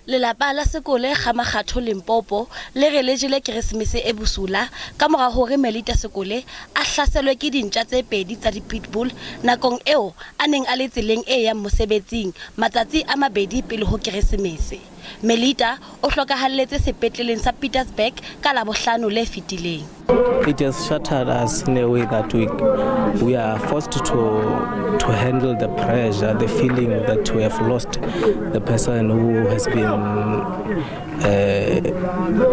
Lelapa la Sekole Ga-Makgatho Limpopo le re le jele Keresemese e bosula ka mora hore Melita Sekole a hlaselwe ke dintja tse pedi tsa di-pitbull nakong eo a neng a le tseleng e yang mosebetsing matsatsi a mabedi pele ho Keresemese. Melita o hlokahalletse sepetleleng sa Pietersburg ka Labohlano le fetileng. It has shattered us in a way that we are forced to handle the pressure, the feeling that we have lost the person who has been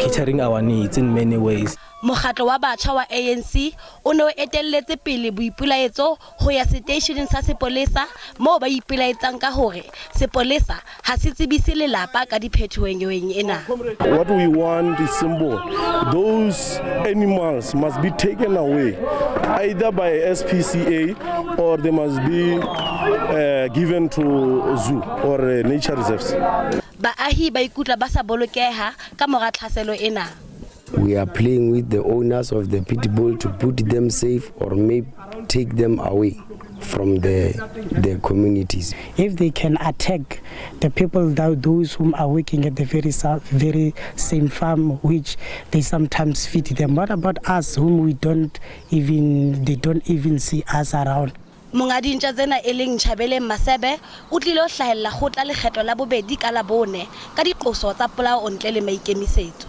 catering our needs in many ways. Mokgatlo wa batjha wa ANC o ne o etelletse pele boipelaetso ho ya seteisheneng sa sepolesa moo ba ipelaetsang ka hore sepolesa ha se tsebise lelapa ka diphetohong ena. What we want is simple. Those animals must be taken away either by SPCA or they must be given to zoo or nature reserves. Baahi ba ikutlwa ba sa bolokeha ka mora tlhaselo ena. We are playing with the owners of the pit bull to put them safe or maybe take them away from the communities. If they can attack the people, that those whom are working at the very same farm, which they sometimes feed them, what about us whom we don't even, they don't even see us around? Monga dintja tsena e leng Nchabeleng Masebe o tlile ho hlahella kgotla lekgetlo la bobedi ka Labone ka diqoso tsa polao ntle le maikemisetso.